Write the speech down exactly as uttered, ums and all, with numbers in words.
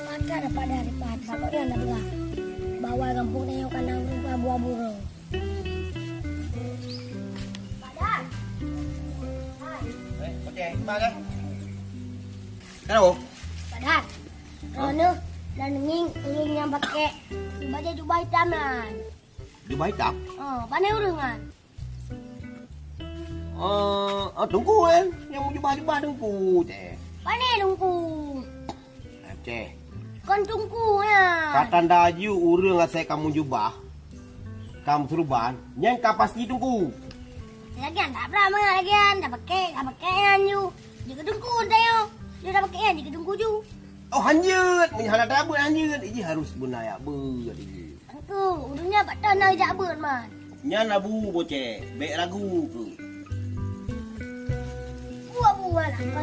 Mata dapat dari Pak Haji, pokoknya nak buah. Bawai gampông nyoe kana buah burung. Pak Dan. Hai. Eh, okey, terima kasih. Kenapa? Pak Dan. Hah? Rono dan Ming ulun nyang pakai baju jubah hitam nyan. Jubah hitam? Oh, pane ureueng nyan? Eh, ah, teungku kan? Nyang meujubah-jubah teungku teh. Pane teungku? Aceh. Kon teungku nyan. Ka tanda aju ureueng asai ka meujubah, ka meusurban, nyan ka pasti teungku. Lagian tak pernah mah, lagian dah pakai, dah pakai nyan ju. Jeuet keu teungku teh yo. Dia dah pakai nyan jeuet keu teungku ju. Oh, hanjeuet. Meunyo hana tabeuet hanjeuet, iji harus beuna jak beuet iji. Teungku, ureueng nyan pat na jak beuet man. Nyan Abu Boceh, bèk ragu keu. Abu, Abu, alah, kon